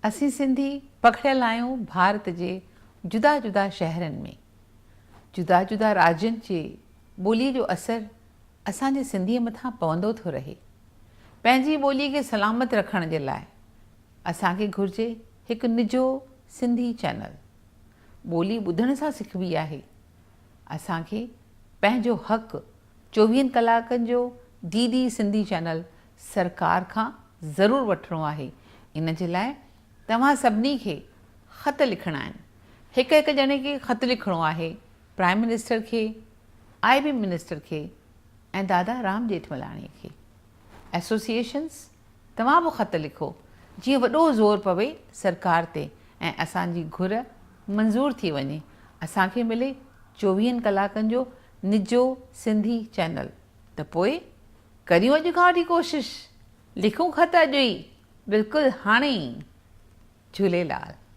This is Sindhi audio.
اسين سنڌي پکڙيل آهيون ڀارت جي جدا جدا شهرن ۾. جدا جدا راجين جي ٻوليء جو اثر اسان جي سنڌيء مٿان پوندو ٿو رهي. پنهنجي ٻوليء کي سلامت رکڻ جي لاء اسان کي گهرجي هڪ نجو سنڌي چينل. ٻولي ٻڌڻ سان سکبي آهي. اسان کي پنهنجو حق چوويهن ڪلاڪن جو ڊي ڊي سنڌي چينل سرڪار کان ضرور وٺڻو آهي. ان جي لاء توهان سڀني کي خط لکڻا آهن. هڪ هڪ ڄڻي کي خط لکڻو آهي پرائم منسٽر کي، آء بي منسٽر کي ۽ دادا رام ڄيٺملاڻي کي. ايسوسيئيشنس توهان به خط لکو جيئن وڏو زور پوي سرڪار تي ۽ اسان جي گهر منظور ٿي وڃي اسان کي ملي چوويهن ڪلاڪن جو نجو سنڌي چينل ته پوء ڪريون اڄ کان وٺي ڪوشش لکون خط اڄ ئي بلڪل هاڻي ئي جهوليلال.